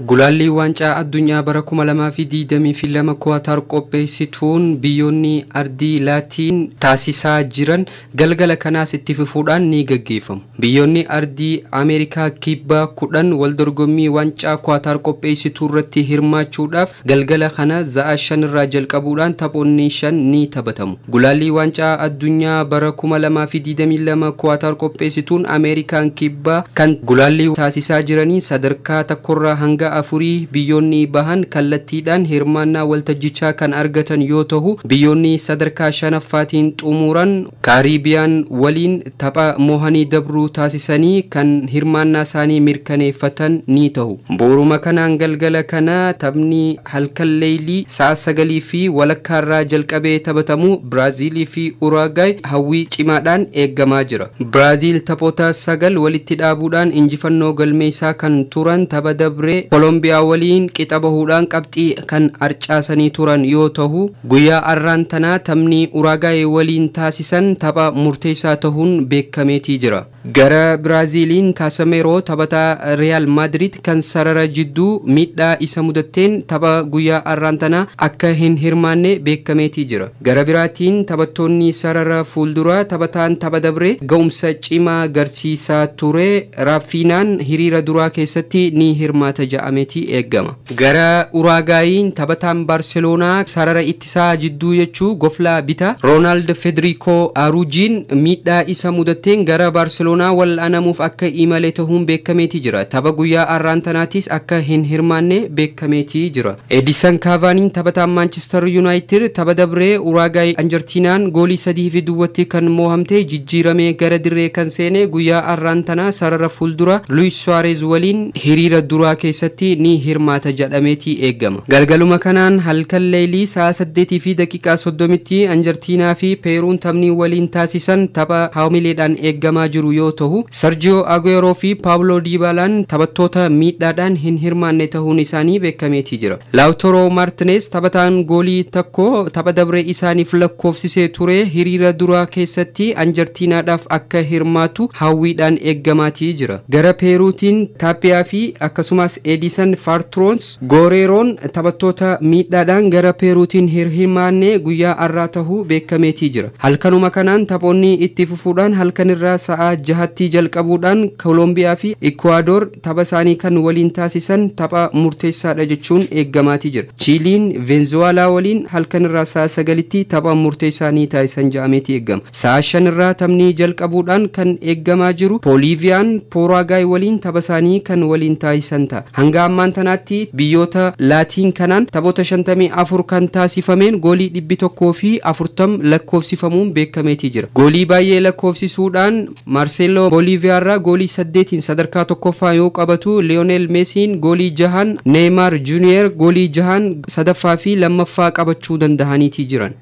Gulaalli waancaa addunyaa bara 2022 Kuwaataar qopheessituun biyyoonni ardii Laatiin taasisaa jiran galgala kanaas itti fufuudhaan ni gaggeeffamu. Biyyoonni ardii Ameerikaa Kibbaa 10 wal dorgommii waancaa Kuwaataar qopheessituu irratti hirmaachuudhaaf galgala kana sa'a 5 irraa jalqabuudhaan taphoonni 5 ni taphatamu. Gulaalli waancaa addunyaa bara 2022 Kuwaataar qopheessituun Ameerikaan Kibbaa kan gulaalli taasisaa jiranii sadarkaa tokkorraa hanga afurii biyyoonni bahan kallattiidhaan hirmaannaa waltajjichaa kan argatan yoo ta'u, biyyoonni sadarkaa shanaffaatiin xumuran Kaariibiyaan waliin tapha mo'anii dabruu taasisanii kan hirmaannaa isaanii mirkaneeffatan ni ta'u. Bu'uuruma kanaan galgala kana taphni halkan leeylii sa'a 9:30rraa jalqabee taphatamu Biraaziilii fi Uraagaay hawwii cimaadhaan eeggamaa jira. Biraaziil taphoota 9 walitti dhaabuudhaan injifannoo galmeessaa kan turan tapha dabree Koolombiyaa waliin qixa bahuudhaan qabxii kan arcaasanii turan yoo ta'u, guyyaa arraan tanaa taphni Uraagaay waliin taasisan tapha murteessaa ta'uun beekameetii jira. Gara Biraaziiliin Kaasameeroo taphataa Real Madrid kan sarara jidduu miidhaa isa mudatteen tapha guyyaa arraan tanaa akka hin hirmaanne beekameetii jira. Gara biraatiin taphattoonni sarara fuulduraa taphataan tapha dabree ga'umsa cimaa garsiisaa ture Raafiinaan hiriira duraa keessatti ni hirmaata ja'ameetii eegama. Gara Uraagaayiin taphataan Baarseloonaa sarara ittisaa jidduu jechuu goflaa bitaa Roonaald Federico Aruujiin miidhaa isa mudatteen gara Baarseloonaa wal'aanamuuf akka imale ta'uun beekameetii jira. Tapha guyyaa arraan tanaatis akka hin hirmaanne beekameetii jira. Edison Cavaniin taphataan Manchester United tapha dabree Uraagaay Arjentiinaan goolii 3-0 kan mo'amte jijjiiramee gara dirree kan seene guyyaa arraan tanaa sarara fuuldura Luis Suarez waliin hiriira duraa keessatti ni hirmaata jedhameetii eegama. Galgaluma kanaan halkan leelii sa'a 8:30tti Arjentiinaa fi Peeruun taphni waliin taasisan tapha haamileedhaan eeggamaa jiru yoo ta'u, Sergio Aguero fi Pablo Dybaalaan taphattoota miidhaadhaan hin hirmaanne ta'uun isaanii beekameetii jira. Lautaro Martinez taphataan goolii tokko tapha dabree isaaniif lakkoofsisee ture hiriira duraa keessatti Arjentiinaadhaaf akka hirmaatu hawwiidhaan eeggamaatii jira. Gara Peeruutiin Taapiyaa fi akkasumas Edison Fartrons Goreeroon taphattoota miidhaadhaan gara Peeruutiin hirmaanne guyyaa arraa tahuu beekameetii jira. Halkanuma kanaan taphoonni itti fufuudhaan halkanirraa sa'a 6tti jalqabuudhaan Koolombiyaa fi Ikkuwaadoor tapha isaanii kan waliin taasisan tapha murteessaadha jechuun eeggamaatii jira. Chiiliin Venezuelaa waliin halkanirraa sa'a 9tti tapha murteessaa ni taasisan ja'ameetii eeggama. Sa'a 5irraa taphni jalqabuudhaan kan eeggamaa jiru Booliiviyaan Pooragaay waliin tapha isaanii kan waliin taasisan ta'a. Hanga ammaan tanaatti biyyoota Laatiin kanaan taphoota 54 kan taasifameen goolii 140 lakkoofsifamuun beekameetii jira. Goolii baay'ee lakkoofsisuudhaan Marcelo Boliviyaarraa goolii 8 sadarkaa tokkoffaa yoo qabatu, Lionel Messiin goolii 6, Neymar Junior goolii 6 sadaffaa fi lammaffaa qabachuu danda'aniitii jiran.